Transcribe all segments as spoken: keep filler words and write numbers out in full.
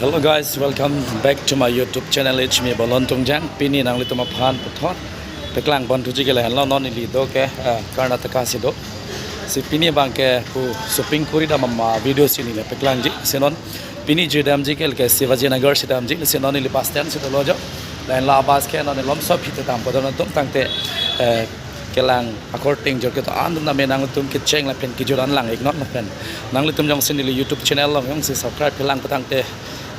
Hello guys, welcome back to my YouTube channel. It's me, Bolon Tungjang. Pini nanglitum aphan puthot paklang pon thuji ke lahenlo, non neli do ke, eh, Karnataka si do. Si pini abang ke pu shopping kuri dam ama video si neli paklangji. Si non pini jui damji ke, ke Shivaji Nagar si damji. Si non neli bus stand si dolo jo. Lahenlo bus ke non neli lomso phite dampo don atum, tangte, eh, kelang akorte ingjir kedo-an atum name nangtum kecheng lapen kejut an lang-ik non lapen nanglitum jongsi neli YouTube channel along jongsi subscribe kelang pu tangte,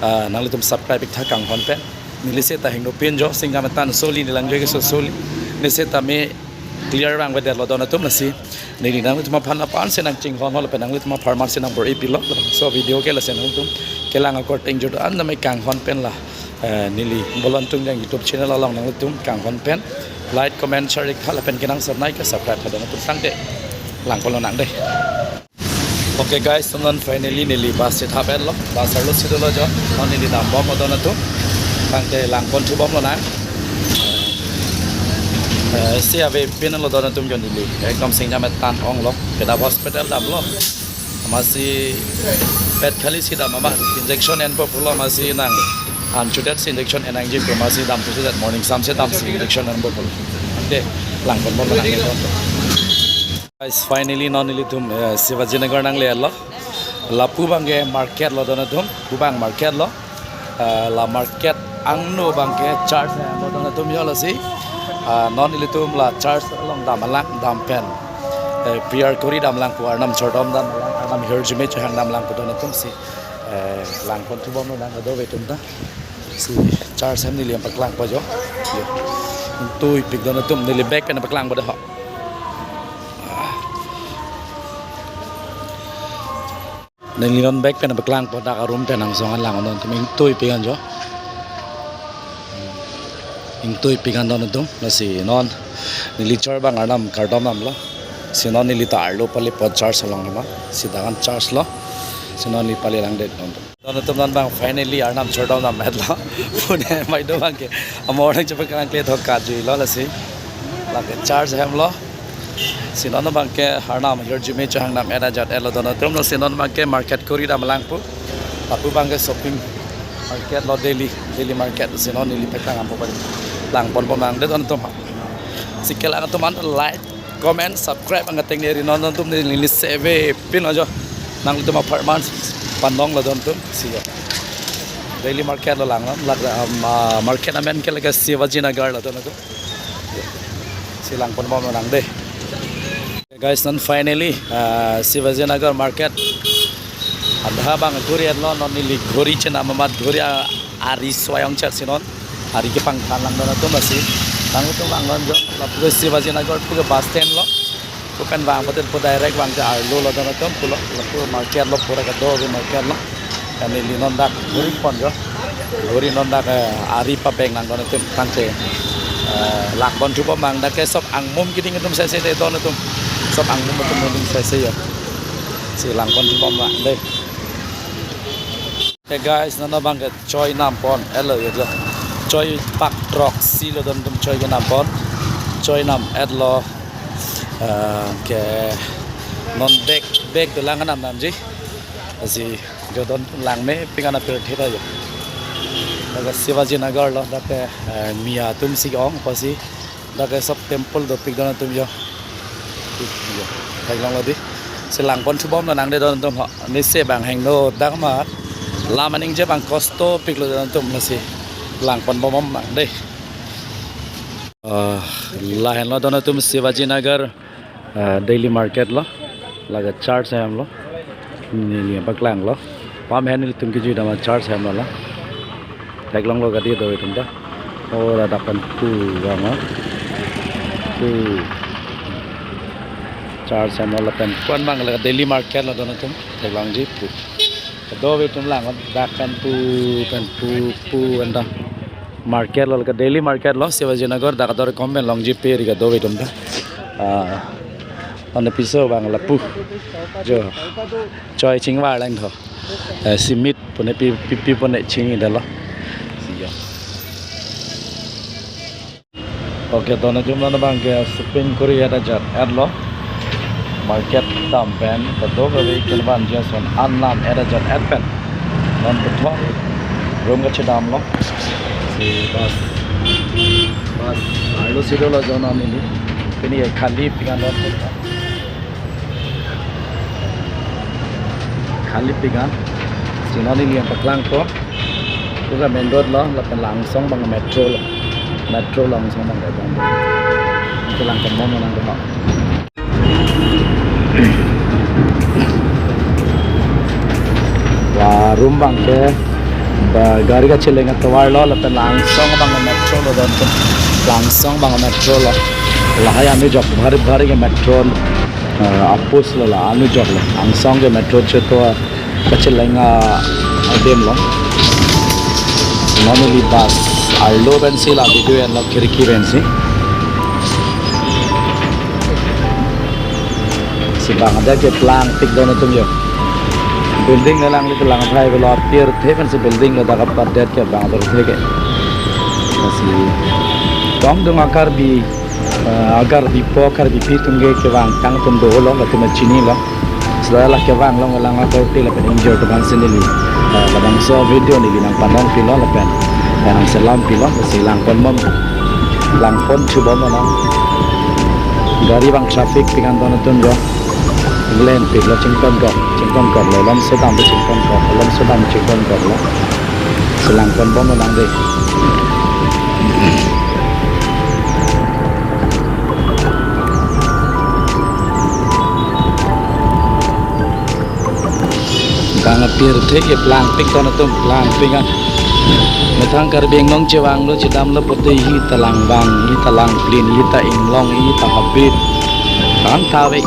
ah, nanglitum subscribe ik tha kanghon pen. Neli seta hingno pin jo, Singja metan soli, neli lang jo ke so soli. Neli seta me clear vangvedetlo don atum, lasi neli nanglitum aphan la pan si nangchinghon ho lapen nanglitum apharman si nangbor-i pilo. So video ke lasi nangtum kelang akorte ingjir an name kanghon pen la, eh, neli Bolon Tungjang YouTube channel along nanglitum kanghon pen like, comment, share ik tha lapen kenangsot nai ke subscribe tha don atum, tangte lang ponlonang dei. Okay guys, so non finally neli bus si thap-etlo, bus arlo si dolo jo, non neli dambomlo don atum, tangte lang pon thubomlonang. Eh, si ave pinlo don atum jo, neli ekdom Singja metan onglo, kedap hospital damlo. Amatsi pet khali si dam amat, injection enpo pulo, amatsi nang anchudet si injection en nangji pu, amatsi dam thusi det, morning sam si dam si injection enpo pulo. Okay, lang ponbomlonang. Guys, finally non nelitum, eh, Shivaji Nagar nanglelo. Lapu abang ke market lo don atum, pu abang market lo. Eh, la market angno abang ke church lo don atum jo, lasi, ah, non nelitum la church along damlang, dam pen, eh, prayer kuri damlang pu, arnam chordom damlang, arnam hirjume chehang damlang pu don atum si, eh, lang pon thubomlonang kadokave atum ta. Si church hem neli paklangpo jo. Jo. Ingtuipik don atum, neli bag pen paklangpo dei ho. Neli non bag pen paklangpo, dak a-room pen angsong an lang non atum, ingtuipik an jo. Ingtuipik an don atum, lasi non neli chor abang arnam kardom damlo. Si non neli ta arlo palepo church along ma, si dak an church lo. Si non neli palelang det don atum. Don atum, non abang finally arnam chordom dam-etlo. Pune mai do abang ke amor nangchepaklang kle thok kajui lo, lasi. Lake church hem lo. Si non abang ke arnam hirjume chehang dam-et ajat-etlo don atum, lasi non abang ke market kuri damlang pu. Lapu abang ke shopping market lo, daily, daily market. Si non neli paklang ampo pari. Lang ponbomnang dei don atum. Si kelang atum an like, comment, subscribe anke tengneri non atum, neli seve pin ajo. Nangtum apharman pandonglo don atum, si jo. Daily market lo lang, lang, um, ah, market amen ke lake Shivaji Nagar lo don atum. Si lang ponbomlonang dei. Guys, non finally, ah, Shivaji Nagar market adha abang kuri-etlo, non neli ghori chenam amat ghori a-, ari so-ong chak si non. Ari kepangthan lang don atum, lasi nangtum vang non jo, lapu Shivaji Nagar pu ke bus stand lo. Pu pen vang patil pu direct vang ke arlo lo don atum, pulo, lapu market lo, pura kadokave market lo. Kami neli non dak ghori pon jo. Ghori non dak, eh, ari pabeng lang don atum, tangte, eh, lang pon thubomnang, dak ke sop angmum keding atum sese dei don atum. Sop angmum atum keding sese jo. Si lang pon thubomnang dei. Hey guys, non abang ke choi nam pon-etlo jo. Choi pak throksi lo don atum, choi kenam pon. Choi nam-etlo. Eh, ke non bag, bag dolang anam namji. Lasi jo don atum, lang mepik an apirthe ta jo. Dak ke Shivaji Nagar lo, dak ke, eh, Miya atum si ong, apotsi dak ke sop temple dopik don atum jo. Jo. Theklonglo dei. Si lang pon thubomlonang dei don atum ho. Neli se abang hingno dak ma. Lam aningje abang kostopiklo don atum, lasi lang ponbomnang dei. Ah, lahenlo don atum Shivaji Nagar, ah, daily market lo. Lake church hem lo. Neli paklanglo. Pam hen nelitum kejui dam church hem lo la. Theklonglo kadi dovai atum ta. Ora dak pen pu vang ma. Pu. Church hem lo lapen pu-an abang lake daily market lo don atum. Theklongji pu. Dovai atum lang dak pen pu pen pu pu anta. Market lo, lake daily market lo, Shivaji Nagar dak ador kom pen longji pe ri kadokave atum ta. Ah, anta piso abang lapu. Jo. Choi chingvar lang tho. Eh, si mit pune pi, pi, pi pune chingni detlo. Si jo. Okay, don atum, non abang ke shopping kuri-et ajat-etlo. Market dam pen, kadokave kelvan jason an lam-et ajat-et pen. Non puthot Room kachedamlo. Si bus, bus arlo si dolo, jono neli. Pini khali pik an dot. Khali pik an. Sino neli nangpaklangpo. Pura main road lo, lapen la-angsong abang metro lo. Metro la-angsong abang dai bang. Ito lang kemon nang dong. La room abang ke, ba gari kacheleng atovar lo, lapen la-angsong abang metro lo don. La-angsong abang metro lo. Lahai anujok bhari bhari ke metro, eh, apus lo, la anujok lo. Angsong ke metro cheto kacheleng adim lo. Non neli bus arlo pensi la video enlo, khirki pensi. Si bang adet ke plangpik don atum jo. Building le lang le lang thai velo, apirthe pensi building le dak adet ke bang apirthe ke. Si tong dung a-Karbi, eh, a-Karbipo, Karbipi atum ke kevang tang atum dolo, latum chinilo. Selalu kevang along lang akorte lapen injure atum aphan si neli, eh, labangso video neli nangpanong pilo lapen, eh, nangselam pilo, si langpon bom, langpon thu bom nang. Gari abang traffic pik an don atum jo. Lengpik lo, chingtonkok, chingtonkok lo, lom sodam chingtonkok, lom sodam chingtonkok lo. Si langpon bom nang dei. Bang apirthe ke plangpik don atum, plangpik an. Methang Karbi Anglong chevanglo, chedamlo pote hi ta lang bang, hi ta lang plin, hi ta inglong, hi ta habit. Bang ta ve.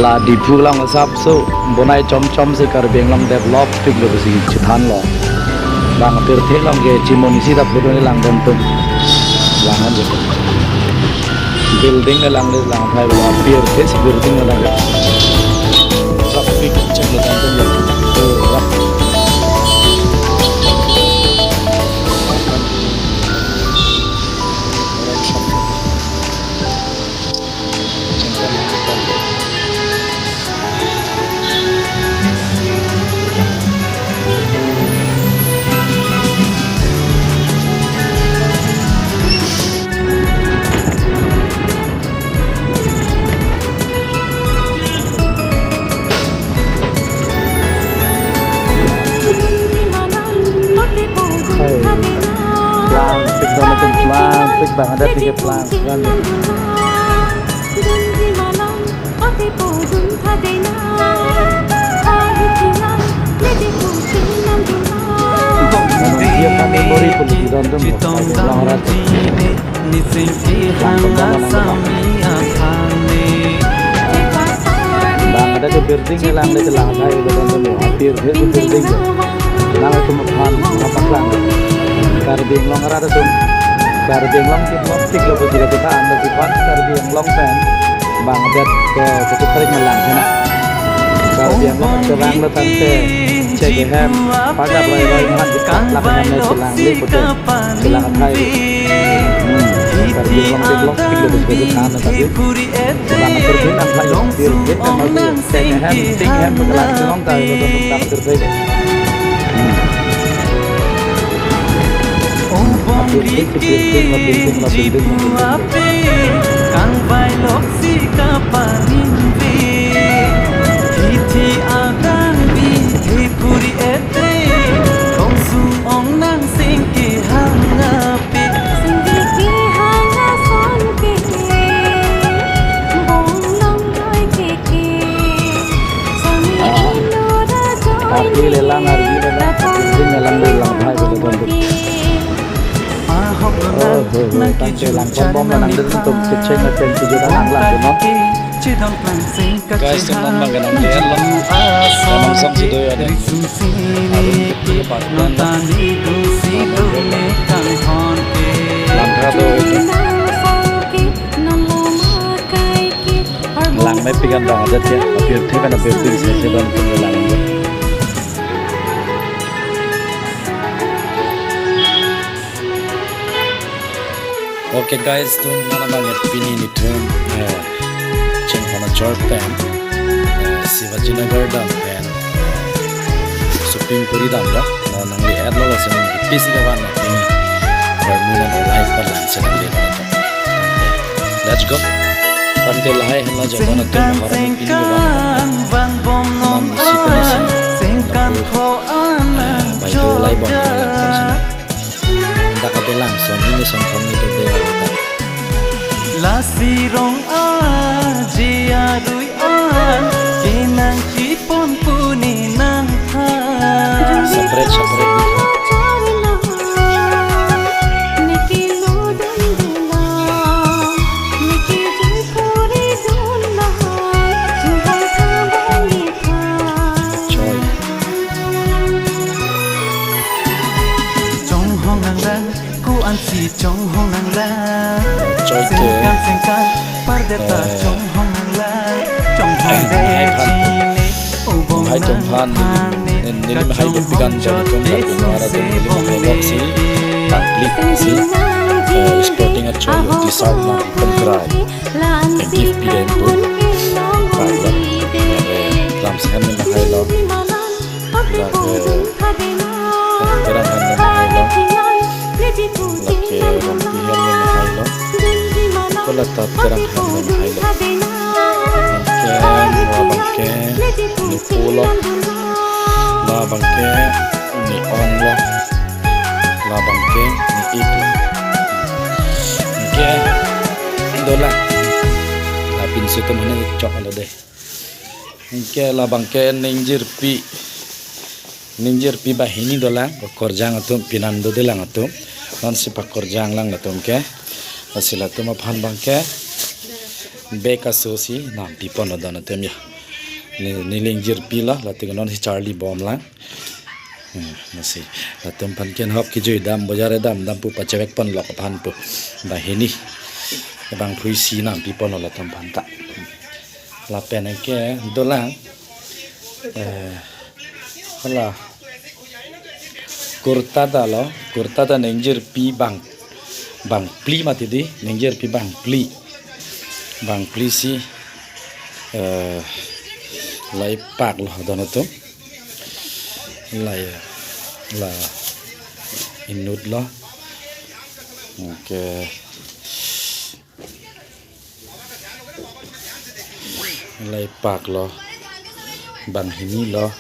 La Diphu along asapso bonai chomchom si Karbi Anglong develop piklo pusi chethanlo. Bang apirthe along ke chimon isi ta photo ni lang don atum. Lang an je. Building le lang le lang thai velo, apirthe si building le lang. Traffic check le don atum ya. Pura. Hai. Plangpik don atum, plangpik bang adet ke plangpik an. Dia kami bori pun di dalam dum, lang rat. Bang adet ke building ke lang le lang thai le don dum, apirthe building ke. Lang atum aphan nangpaklang. Karbi Anglong arat atum. Karbi Anglong ke mop tik lo bujira kita anda sifat Karbi Anglong pen. Bang adet ke cukup sering melang sana. Karbi Anglong kevanglo tangte chek hem, pada roi roi mahan kita lak hem chelang le pute, chelang athai. Hmm, Karbi Anglong develop tik lo bujira kita anda tadi. Bang atur bin ang thai, bir bin ang thai, chek hem, tik hem, pagla chelong ta lo don atur thai. Hmm. Atur tik, tik, tik, tik, tik, tik, tik. Kangvai loksi kapaninve, hithi agang bithe puri ete, kongsung ong nang singki hanga. Ardi lelang, ardi lelang, ardi lelang, lelang, hai, betul, betul. Oh, oh, oh, tangke lang pon bom lang, nang dun tum kecheng na pen tujuh dan lang lang, no? Guys, teman makan ang dia lang. Teman sam si doyan. Arum tutu patan. Langkha do itu. Langmepik an bang adet ya, apirthe pen apirthe si si bang tung lang. Okay guys, tum mana bang pini nelitum, eh, Chengkona Chor pen, eh, Shivaji Nagar dam pen, eh, Supim Puri damlo. Nangli-etlo, lasi nangli pisi kawan na pini. Hormu nang live palang si nangli. Let's go. Tangte lahai hala jo, nang atum hormu pini kawan. Nang isi pini si. Nang ko, ah, bayu lai bom na lang pon si nang. Dak adolang, son ini son kami tu dia. Lasi rong aji arui an, kenang kipon puni nang tha. Separate, separate. Choi. Chonghong nang lang, ku ansi chonghong nang lang. Choi ke. Sengkan, sengkan, pardeta, eh, chonghong nang lang. Chonghong hai de phan. Chine, ubong hai tum nang phan, phan ne, ne, ne, hai kachonghong pigan jari tum chonghong ka de kumara tum suse ne bong hai lok si. Ne. Public si. Eh, sporting a choi, di sar na pengkrai. Gift pi den pu. Paklo. Lake Ramsi ahem ne lahai lo. Lake Terang ahem ne lahai lo. Lake Rompi ahem ne lahai lo. Kola ta Terang ahem ne lahai lo. Lake, labang ke, ne pulo. Labang ke, ne ong lo. Labang ke, ne ik lo. Anke dolang. Lapinso atum hane chok lo de. Anke labang ke ningjirpi. Ningjirpi banghini dolang. Pakorjang atum, pinan dodelang atum. Non si pakorjang lang atum ke. Lasi latum aphan abang ke bag aso si nangpipon lo don atum ya. Ne, ne ningjirpi lo, latum non si charli bom lang. Hmm, lasi. Latum aphan ke nahok kejui dam, bojar dam, dam pu pachevek pon lok aphan pu. Banghini. Bang phui si nangpipon lo latum aphan ta. Lapen ke dolang. Eh, hala. Kurta ta lo, kurta ta ningjirpi bang, bangphli mati di, ningjirpi bangphli. Bangphli si, eh, lai pak lo don atum. Lai, la inut lo. Anke lai pak lo. Banghini lo.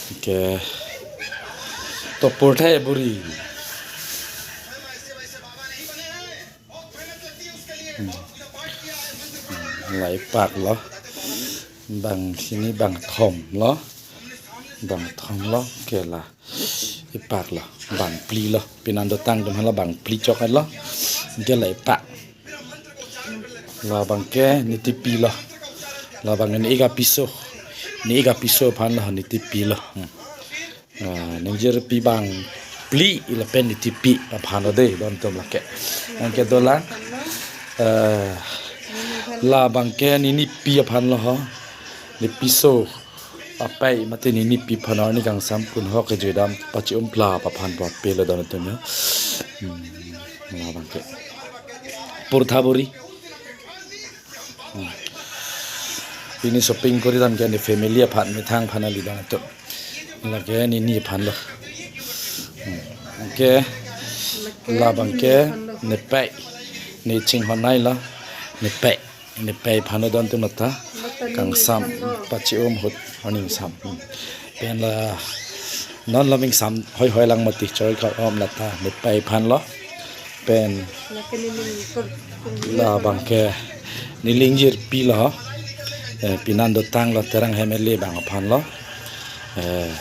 Anke topor thai buri. Hmm. Hmm, lai pak lo. Banghini bangthom lo. Bangthom lo. Anke la ipak lo. Bangphli lo. Pinan dotang atum hala bangphli chok lo. Anke la ipak. Labang ke nitipi lo. Labang ne ik apiso. Ne ik apiso aphan lo nitipi lo. Hmm. Ah, ningjirpi bangphli lapen nitipi aphan lo de don atum lake. Anke dolang. Eh, labang ke ne nipi aphan lo ho. Ne piso. Apei mate ne nipi aphan arni kangsam kun ho kejui dam pachi-um pla aphan pu ape lo don atum ya. Hmm. Labang ke. Purtha buri. Hmm. Pini shopping kori dam ke ne family aphan methang aphan kali don atum. Lake ne ni aphan lo. Hmm. Anke labang ke nepei. Ne chinghon nai lo. Nepei. Nepei aphan lo don atum ta. Kangsam pachi-um ahut arni kangsam. Hmm. Pen la non lo kangsam hoi hoi lang mati choi ka om lata nepei aphan lo. Pen labang ke ne ningjirpi lo. Eh, pinan dotang lo Terang Hemeli bang aphan lo. Eh,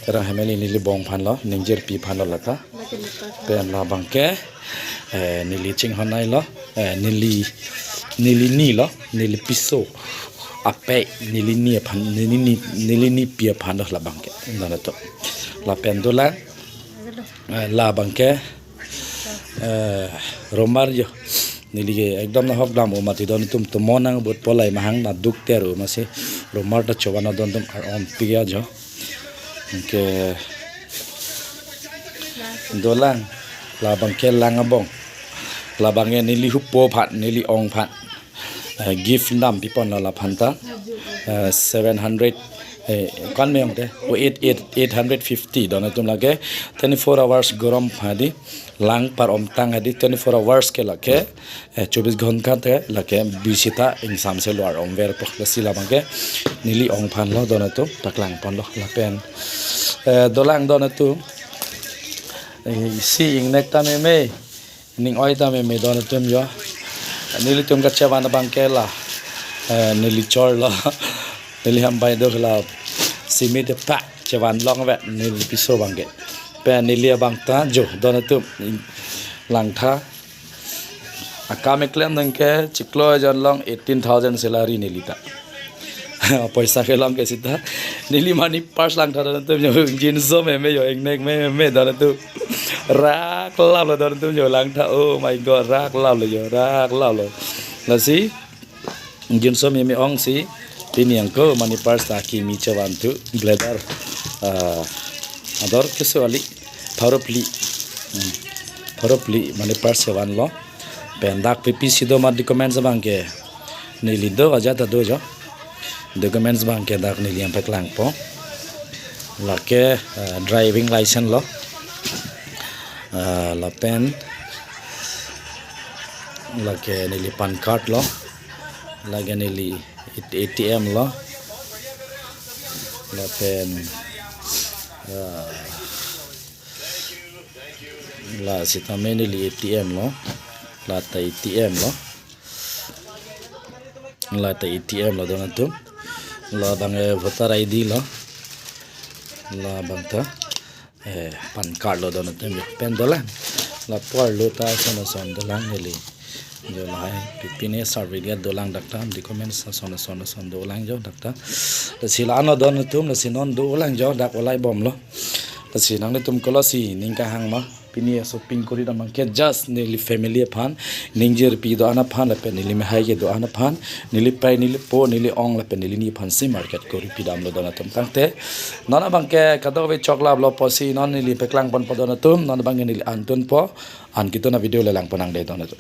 Terang Hemeli neli bong aphan lo, ningjirpi aphan lo lata. Pen labang ke, eh, neli chinghon nai lo, eh, neli, neli ni lo, neli piso. Apei neli ni aphan, neli ni, neli nipi aphan lo labang ke. Don atum. Lapen dolang, eh, labang ke, eh, Romar jo. Neli ke ekdom nahok dam o mati don atum tomon nang bot polai mahang na duk ter o masi Romar ta chovan don atum ar om piga jo. Anke dolang labang ke lang abong. Labang ke neli hupo aphan, neli ong aphan. Eh, gift dam pipon lo laphan ta. Eh, seven hundred Eh, kan meyong te, o eight, eight, eight hundred fifty don atum lake, twenty-four hours gorom hadi, lang par omtang hadi, twenty-four hours ke lake, eh, chobis ghonta te lake, bisita ingsamse luar omverpo, lasi labang ke, neli ong aphan lo don atum, paklang pon lo, lapen, eh, dolang don atum, eh, isi ingnek ta meme, ning oi ta meme don atum jo. Nelitum kachevan abang ke la, eh, neli chor lo. Neli ham bai do la simi te pa chevan long vet neli piso abang ke. Pen neli abang ta jo don atum langtha. Akam eklem nang ke chiklo jon along eighteen thousand salary neli ta. Poisa kelong ke sita. Neli money purse langtha don atum jo, jinso meme jo, ingnek meme don atum. Rak lap lo don atum jo langtha. Oh my God, rak lap lo jo, rak lap lo. Lasi, jinso meme ong si, pini angko money purse ta kimi chevan thu, bladder, ah, ador keso ali, pharo phli. Hmm. Pharo phli money purse chevan lo. Pen dak pipi si do ma documents abang ke. Neli do ajat ta do jo. Documents abang ke dak neli yang paklangpo. Lake, eh, driving license lo. Eh, lapen lake neli pan card lo. Lake neli A T M lo. Lapen, eh, la sitame neli A T M lo. La ta A T M lo. La ta A T M lo don atum. Labang, eh, voter I D lo. Labang ta, eh, pan card lo don atum jo. Pen dolang. Lapu arlo ta ason ason dolang neli. Jo lahai. Pipine survey dia dolang dak ta. Documents ason ason ason dolang jo dak ta. Lasi la ano don atum, lasi non dolang jo dak olai bom lo. Lasi nanglitum kolosi ning kahang ma. Pini shopping kori dam abang ke just neli family aphan, ningjirpi do-an aphan, lapen neli mehai kedo-an aphan, neli pei, neli po, neli ong, lapen neli ni aphan si market kori pidam lo don atum tangte. Non abang ke kadokave choklap lo pusi non neli paklang ponpo don atum, non abang ke neli an tunpo, an ketun avideo le lang pon nang dei don atum.